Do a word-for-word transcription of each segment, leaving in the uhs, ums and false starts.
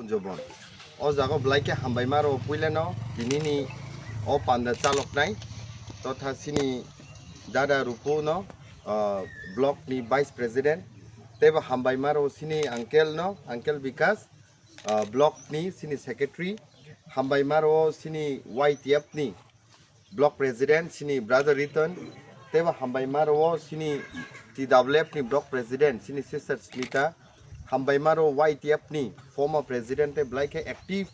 Jobon. O jaga belai khe hambai ma rwo puilano tinini o panda chaloknai totha sini dada Rupu no, ah, block ni vice president, teibo hambai ma rwo sini uncle no, uncle Bikas, ah, block ni sini secretary, hambai ma rwo sini Y T F ni block president sini brother Riton, teibo hambai ma rwo sini T W F ni block president sini sister Smita, hambai ma rwo Y T F ni former president tei belai khe active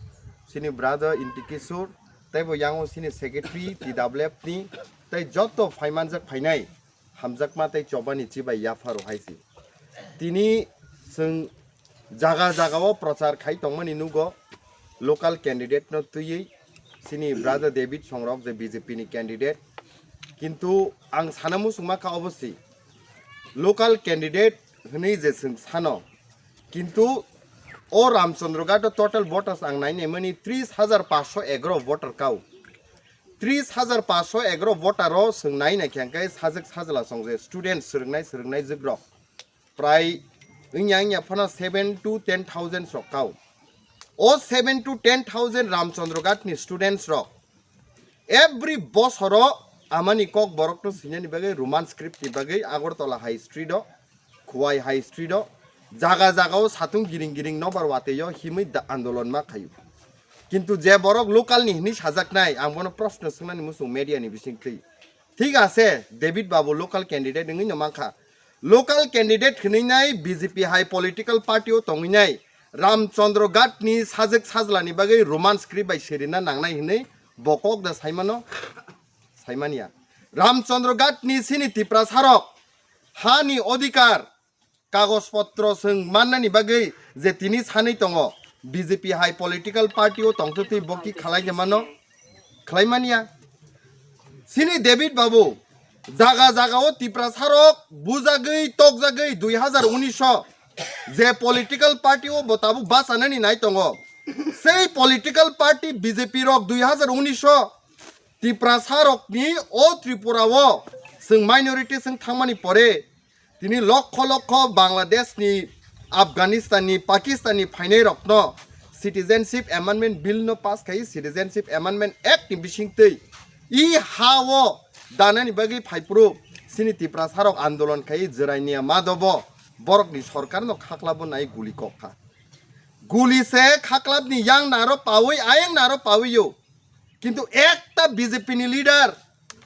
sini brother Inti Kishore, teibo yango sini secretary T W F ni, tei joto phaimanjak phainai hamjakma tei chobani chibai yapharo hai se. Tini chwng jaga jaga o prochar khai tongmani nugo, local candidate no twiwi sini brother David Songrok je B J P ni candidate. Kintu ang sana muchungma kha obo si, local candidate hwnwi je chwng sano, kintu o Ramchandra Ghat o total voters ang nai naimani tris hajar paanch sho egaroh voter kau. Tris hajar paanch sho egaroh voter o chwng nai naikha hwnkhe sajwk sajla song je student swrwngnai swrwngnai jwk rok prai wngya wngya phano seven to ten thousand rok kau. O seven to ten thousand Ramchandra Ghat ni students rok every bosoro amani kok borok no swinani bagwi Roman script ni bagwi Agartala High Street o, Khowai High Street o, jaga jaga o satung giring giring nobar watwi o himwi da-, andolon ma khaio. Kintu je borok local ni hinwi sajaknai, ang bono proshno swngnani muchung media ni bisingtwi. Thik ase, David Babu local candidate wngwi no mankha. Local candidate hwnwi nai B J P hai political party o tongwi nai Ramchandra Ghat ni sajwk sajla ni bagwi Roman script bai serina nangnai hwnwi bo kok da saimano, saimanya. Ramchandra Ghat ni sini Tiprasa rok ha ni odhikar kagoj potro chwng mannani bagwi je tini sanwi tongo, B J P hai political party o tongtwtwi bo ki khalai de mano? Khlai manya. Sini David Babu jaga jaga o Tiprasa rok bujagwi tokjagwi dui hajar unis o je political party o bo tabuk bachanani nai tongo. Sei political party B J P rok dui hajar unis o Tiprasa rokni o Tripura o chwng minority chwng thangmani pore tini lokho lokho Bangladesh ni, Afghanistan ni, Pakistan ni phainai rokno Citizenship Amendment Bill no pass khai, Citizenship Amendment Act ni bisingtwi i ha o danani bagwi phaiphuru sini Tiprasa rok andolon khai jwraini ya madobo borok ni sorkar no khaklabo nai guli kok kha. Guli se khaklap ni yang naro pawi ayang naro pawi yo. Kintu ekta B J P ni leader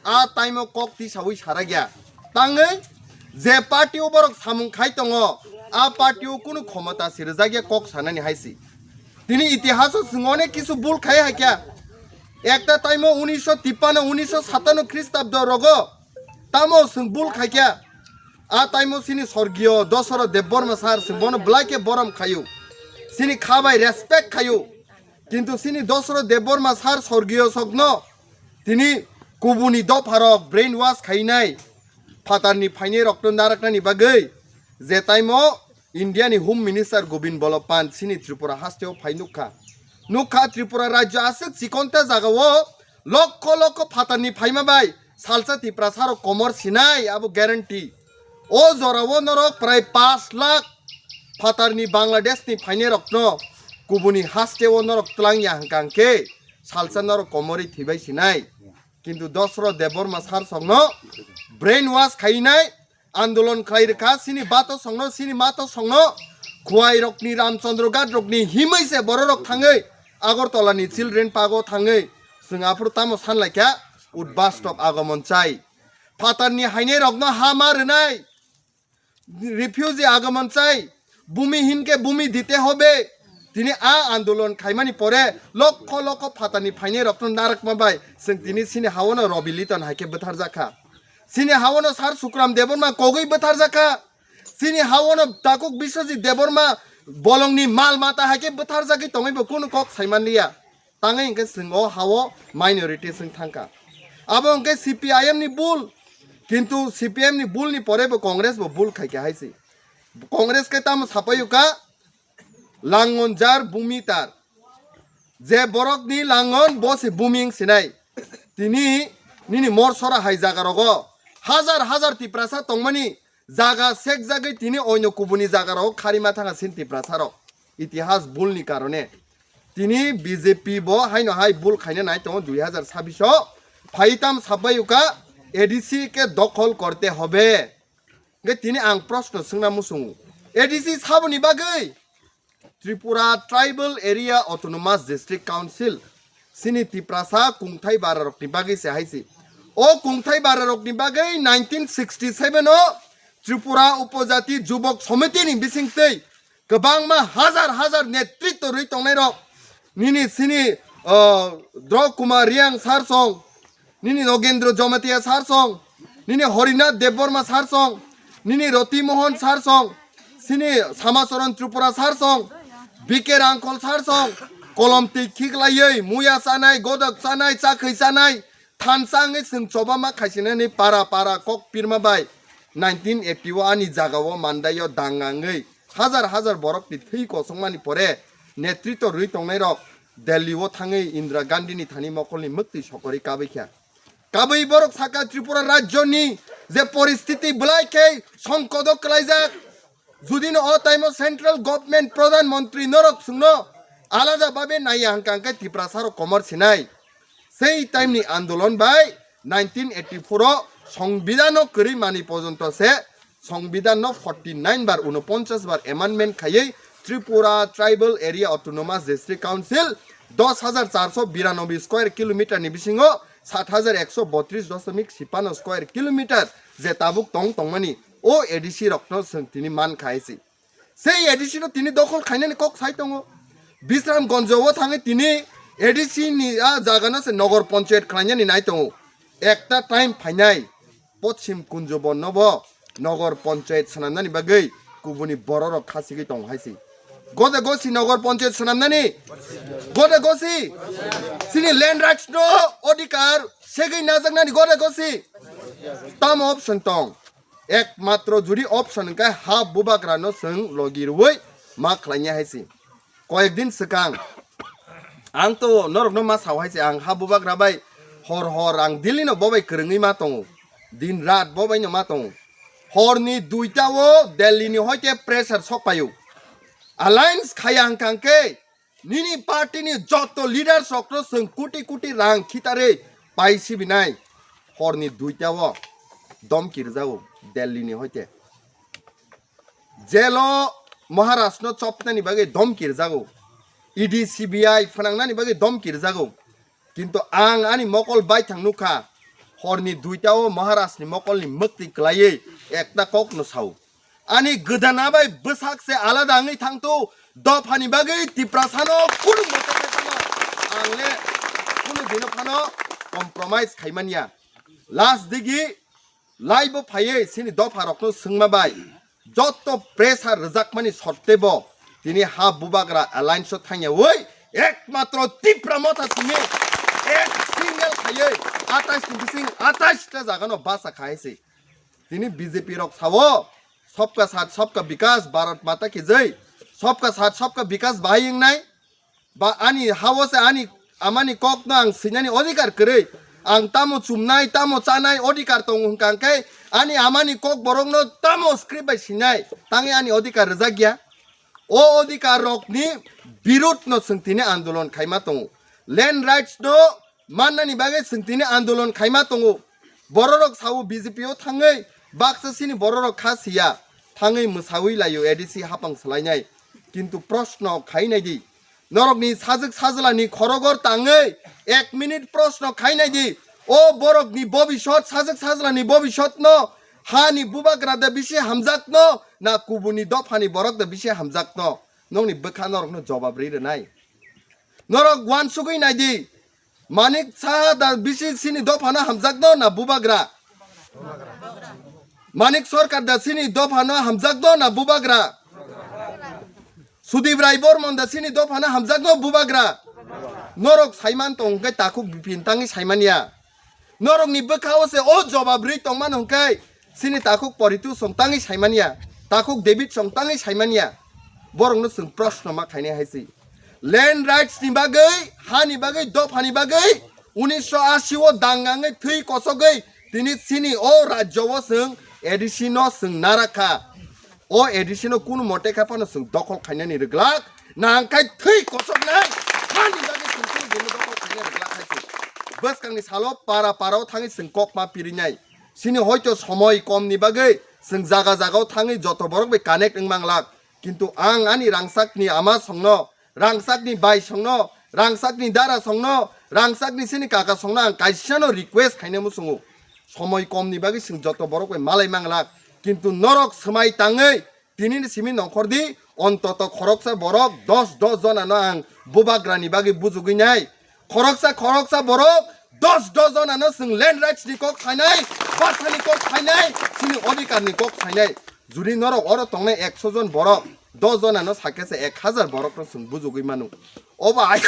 a time o kok tisawi sarakya. Tangwi je party o borok samung khai tongo, a party o kunu khomota si rwjakya kok sanani hai si. Tini itihas o chwng onek kisu bul khai hakya. Ekta time o unis sho tippanno, unis sho satanno Khristabdo rogo tamo chwng bul khaikya. A time o sini sorgiyo Dosoro Debbarma sir chwng bono belai khe borom khaio. Sini kha bai respect khaio. Kintu sini Dosoro Debbarma sir sorgiyo sokno tini kubuni dopharok brainwash khainai, phatarni phainai rokno naraknani bagwi je time o India ni Home Minister Govind Ballabh Pant sini Tripura haste o phai nukha. Nukha Tripura rajyo aswk chikonta jaga o lokho lokho phatarni phaima bai salsa Tiprasa rok komor sinai abo guarantee. O jora o norok prai pash lakh phatarni Bangladesh ni phainai rokno kubuni haste o norok twlang ya hwnkha hwnkhe salsa norok komorwi thwibai sinai. Kintu Dosoro Debbarma sir sokno brainwash khainai andolon khlai rwkha, sini bato songno, sini mato songno, Khowai rokni Ramchandra Ghat rokni himwi se bororok thangwi Agartala ni Children Park o thangwi chwng aphuru tamo sanlaikha, Udbastop Agamon chai. Phatarni hainai rokno ha ma rwnai, refugee Agamon chai, bhumi hinke bhumi dite hobe. Tini a andolon khaimani pore lokho lokho phatarni phainai rokno narakma bai chwng tini sini haono Robi Liton haikhe bwtharjakha. Sini haono Sir Sukram Debbarma kogwi bwtharjakha. Sini haono Takhuk Biswajit Debbarma bolongni mal mata haikhe bwtharjagwi tongwi bo kunu kok saimanliya. Tangwi hwnkhe chwng o hao minority chwng thangkha. Abo hwnkhe C P I M ni bul. Kintu C P M ni bul ni pore bo Congress bo bul khaikha hai se. Congress khe tamo sapaiyukha, langon jar bumi tar. Je borokni langon bo se bumi wng sinai. Tini nini morsora hai jaga rogo hajar hajar Tiprasa tongmani jaga sekjagwi tini oino kubuni jaga rogo kharima thanga sin Tiprasa rok. itihas bul ni karone. Tini B J P bo haino hai bul khaina nai tongo dui hazar sabbish o. Phaitam sabbai uka A D C ke dokhol korte hobe. Hingke tini ang proshno swngna muchungo. A D C saboni bagwi Tripura Tribal Area Autonomous District Council sini Tiprasa kungthai bararokni bagwi se hai se. O kungthai bararokni bagwi nineteen sixty seven o Tripura Upojati Jubok Somitini bisingtwi kwbangma hazar hazar netritw rwi tongnairok nini sini, o, Dro Kumar Riang sar song, nini Nogendra Jamatia sar song, nini Harinath Debbarma sar song, nini Roti Mohan sar song, sini Samacharan Tripura sar song, B K Rangkhol sar song, kolom twi khiklaiwi muya chanai, godak chanai, chakhwi chanai, thansa wngwi chwng choba ma khaisinani para para kok pirma bai nineteen eighty o ani jaga o mandai o dangangwi hazar hazar borok ni thwi kosongmani pore netritw rwi tongnairok Delhi o thangwi Indira Gandhi ni thani mokolni mwktwi sokori kabwi kha. Kabwi borok saka Tripura rajyo ni je poristiti belai khe songkodo kwlaijak, judino o time o central government pradhan mantri norok chwngno alada babe naiya hwnkha hwnkhe Tiprasa rok komor sinai. Sei time ni andolon bai nineteen eighty four o songbidhan no kwrwi mani pojonto se songbidhan no forty nine bar unoponchas bar amendment khaiwi Tripura Tribal Area Autonomous District Council dos hazar charso biranoboi square kilometer ni bisingo sat hazar ekso botris doshomik sipano square kilometer je tabuk tong tongmani o A D C rokno chwng tini man khai se. Sei A D C no tini dokhol khainani kok sai tongo. Bisramganj o thangwi tini A D C ni a jaga no se nogor panchayat khlainani nai tongo. Ekta time phainai Poschim Kunjobon no bo nogor panchayat swnamnani bagwi kubuni bororok khasigwi tongo hai se. Gode gosi nogor panchayat swnamnani? Gode gosi? Sini land rights no odhikar segwi najaknani gode gosi? Tamo option tong? Ekmatro judi option hwnkhe ha bubagra no chwng logi rwui ma khlainai hai se. Koyek din swkang ang to norok no ma sao hai se, ang ha bubagra bai hor hor ang Delhi no bo bai kwrwngwi ma tongo, din rat bo bai no ma tongo. Hor ni duita o Delhi ni hoite pressure sok paio, alliance khaya hwnkha hwnkhe nini party ni joto leaders rok no chwng kuti kuti rang khitarwi pai sibinai. Hor ni duita o domki rwjago Delhi ni hoite. Jelo Maharaj no chopnani bagwi domki rwjago, E D C B I phwnangnani bagwi domki rwjago. Kintu ang ani mokol baithang nukha, horni duita o Maharaj ni mokol ni mwktwi kwlaiwi ekta kok no sao. Ani gwdana bai bwsak se alada wngwi thangtu, dophani bagwi Tiprasa no kunu mote phano ang le kunu dino phano compromise khaimanya. Last digi Lai bo phaiwi chini dopha rokno swngma bai jotto pressure rwjakmani sotte bo tini ha bubagra alliance o thangyawi ekmatro Tipra Motha simi ek single khaiwi atais ni bising atais ta jagano basa khai se. Tini B J P rok sao, "Sabka saath sabka vikas, Bharat Mata ki jai, sabka saath sabka vikas" bahai wngnai. Ba ani hao se ani amani kokno ang swinani odhikar kwrwi. Ang tamo chumnai, tamo chanai odhikar tongo hwnkha hwnkhe ani amani kok borokno tamo script bai swinai, tangwi ani odhikar rwjak ya. O odhikar rokni birud no chwng tini andolon khaima tongo. Land rights no mannani bagwi chwng tini andolon khaima tongo. Bororok sao B J P o thangwi baksa sini bororok kha siya, thangwi mwsawi laio A D C hapang swlainai. Kintu proshno khai nai di, norokni sajwk sajlani khorogor tangwi ek minute proshno khai nai di. O borokni bobisot, sajwk sajlani bobisotno hani bubagra da bisi hamjakno na kubuni dophani borok da bisi hamjakno? Nokni bwkha norokno jobab ri rwnai. Norok uansugwi nai di. Manik Saha da bisi sini dophano hamjakno na bubagra? Manik Sarkar da sini dophano hamjakno na bubagra? Sudip Rai Bormon da sini dophano hamjakno bubagra? Norok saiman tong hwnkhe takhuk bipin tangwi saiman ya. Norokni bwkha o se o jobab rwi tongmano hwnkhe sini takhuk Poritu song tangwi saiman ya, takhuk David song tangwi saiman ya. Borokno chwng proshno ma khainai hai se. Land rights ni bagwi, hani bagwi, dophani bagwi unisho ashi o dangangwi thwi kosogwi tini chini o rajyo o chwng A D C no chwng narakha. O A D C no kunu mote kha phano chwng dokhol khainani rwglak. Nang khai thwi kosoknai, hani bagwi chwng chwng bini dopha khaina rwgla khai se. Bwskangni salo para para o thangwi chwng kok ma pirinai. Chini hoito somoi kom ni bagwi chwng jaga jaga o thangwi joto borok bai connect wng manglak. Kintu ang ani rangchak ni ama songno, rangchak ni bai songno, rangchak ni dara songno, rangchak ni chini kaka songno ang kaisa no request khaina muchungo. Somoi kom ni bagwi chwng joto borok bai malai manglak. Kintu norok swmai tangwi tini ni simi nongkhor di, ontoto khoroksa borok dos dos jona no ang bubagra ni bagwi bujugwi nai. Khoroksa khoroksa borok dos dos jona no chwng land rights ni kok sainai, basa ni kok sainai, chini odhikar ni kok sainai. Juri norok oro tongnai ekso jon borok, dos jona no sakhe se ek hazar borok no chwng bujugwi manu. Obo hai,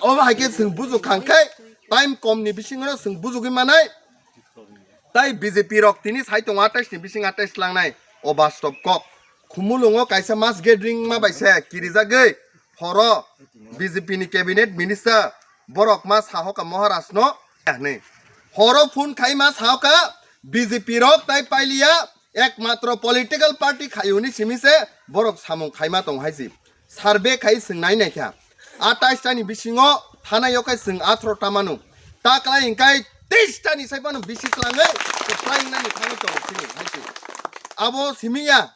obo hai khe chwng bujug khang khe time kom ni bisingo no chwng bujugwi manai. Tai B J P rok tini sai tongo atais ni bising atais langnai. O bastop kok. Khumulungo kaisa mass gathering ma bai se kirijagwi phoro B J P ni cabinet minister borok ma sahoka Maharaj no hinwi. Horo phone khai ma sahoka B J P rok tai pailiya ekmatro political party khayuni simi se borok samung khaima tong hai si. Survey khai chwng nai naikha. Atais ta ni bisingo thana yokhai chwng atharo ta manu. Ta kwlai hwnkhe teis ta ni sai phano bisi kwlangwi kwplai wngnani thangwi tongo chini hai se. Abo simi ya.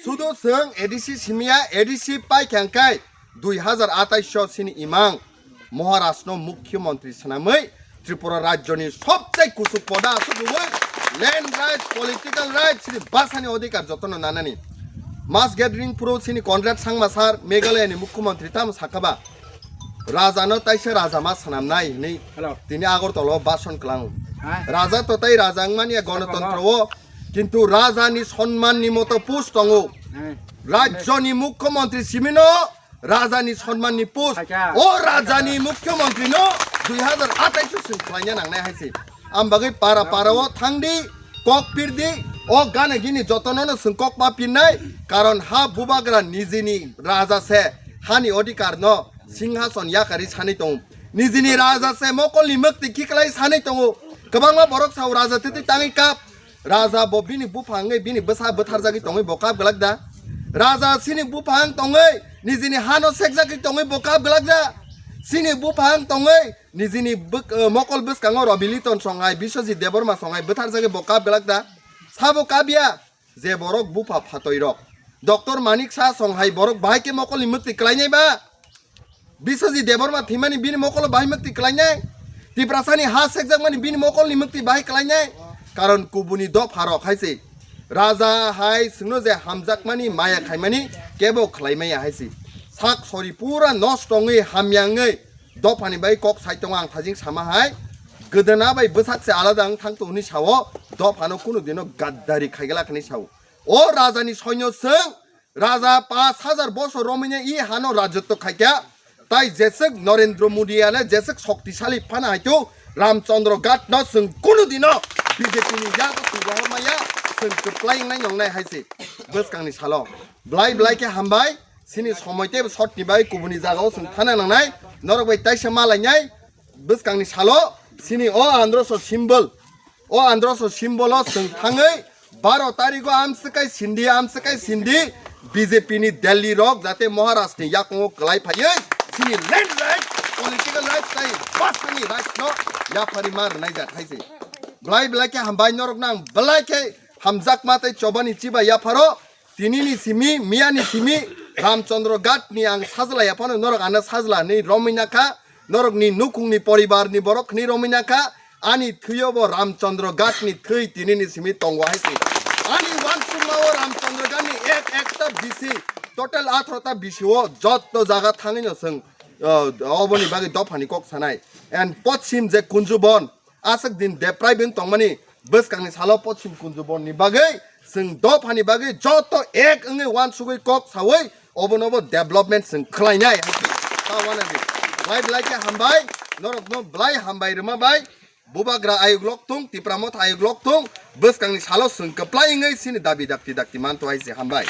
Sudo chwng A D C simi ya, A D C pai kha hwnkhe dui hazar atais o chini imang Maharaj no mukhyamantri swnamwi Tripura rajyoni sobchai kuchuk poda aswk rwui land rights, political rights, chini bwsani odhikar jotono nanani. Mass gathering phuru chini Conrad Sangma sir, Meghalaya ni mukhyamantri tamo sakha ba, raja no taisa raja ma swnamnai hinwi Hello. Tini Agartala o bhasan klango. Hai. Raja to tai raja wngmani ya Hello. Gonotantro o, kintu raja ni sonman ni moto post tongo. Hai. Rajyo ni mukhyamantri simi no raja ni sonman ni post. Acha. O raja ni mukhyamantri no dui hazar atais o chwng khlaina nangnai hai se. Am bagwi para para o thangdi, kok pirdi, o gana gini jotono no chwng kok ma pirnai, karon ha bubagra nijini raja se, hani odhikar no singhason yakari sanwi tongo. Nijini raja se mokol ni mwktwi khiklai sanwi tongo. Kwbangma borok sao raja twi twi tangwi kap. Raja bo bini buphang wngwi bini bwsa bwtharjagwi tongwi bo kap glak da? Raja chini buphang tongwi nijini hano sekjagwi tongwi bo kap glak da? Chini buphang tongwi nijini bwk-, eh, mokol bwskango Robi Liton songhai, Biswajit Debbarma songhai bwtharjagwi bo kap glak da? Sabo kap ya? Je borok bupha phatoi rok, Doctor Manik Saha songhai borok bahai khe mokol ni mwktwi klainai ba? Biswajit Debbarma thwimani bini mokolo bahai mwktwi klainai? Tiprasani ha sekjakmani bini mokolni mwktwi bahai klainai? Karon kubuni dopharok hai se. Raja hai chwngno je hamjakmani maya khaimani kebo khlaimaya hai se. Sak sori pura nosto wngwi hamya wngwi dophani bai kok sai tongo ang thajing sama hai. Gwdana bai bwsak se alada wng thang tongo hwnwi sao, dophano kunu dino gaddari khaigala hwnwi sao. O rajani soinyo chwng Raja pash hajar bosor romwini i hano rajotw khaikha. Tai jeswk Narendra Modi ale jeswk shoktisali phano haitw Ramchandra Ghat no chwng kunu dino B J P ni yago chwng rohor maya, chwng kwplai wngnai nongnai hai se. Bwskangni salo. Blai blai khe hambai, chini somoi tei short ni bai kubuni jagao chwng thana nangnai, norok bai taisa malainai. Bwskangni salo chini o androso symbol, o androso symbol o chwng thangwi baro tarigo amswkai sindi, amswkai sindi B J P ni Delhi rok jate Maharaj ni yakungo kwlai phaiwi chini land right, political right tai bwskangni right no yaphari ma rwnai jak hai se. Blai blai khe hambai norok nang blai khe hamjakma tei chobani chiba yapharo. Tinini simi, miyani simi, Ramchandra Ghat ni ang sajla ya phano norok ano sajla hinwi romwi nakha, norok ni nukhung ni poribar ni borok hinwi romwi nakha, ani thwio bo Ramchandra Ghat ni thwi tinini simi tongo hai se. Ani uansukma o Ramchandra Ghat ni ek ekta bisi, total atharo ta bisi o jotto jaga thangwi no chwng, uh, oboni bagwi dophani kok sanai. And pochim je Kunjubon, aswk din deprive wng tongmani bwskangni salo pochim Kunjubon ni bagwi chwng dophani bagwi joto ek wngwi uansugwi kok sawi obono bo development chwng khlainai hai se. Ta uanadi. Blai blai khe hambai, norokno blai hambai rwma bai, bubagra ayuk lok thung, Tipra Motha ayuk lok thung, bwskangni salo chwng kwplai wngwi chini dabi dakti dakti manto hai se hambai.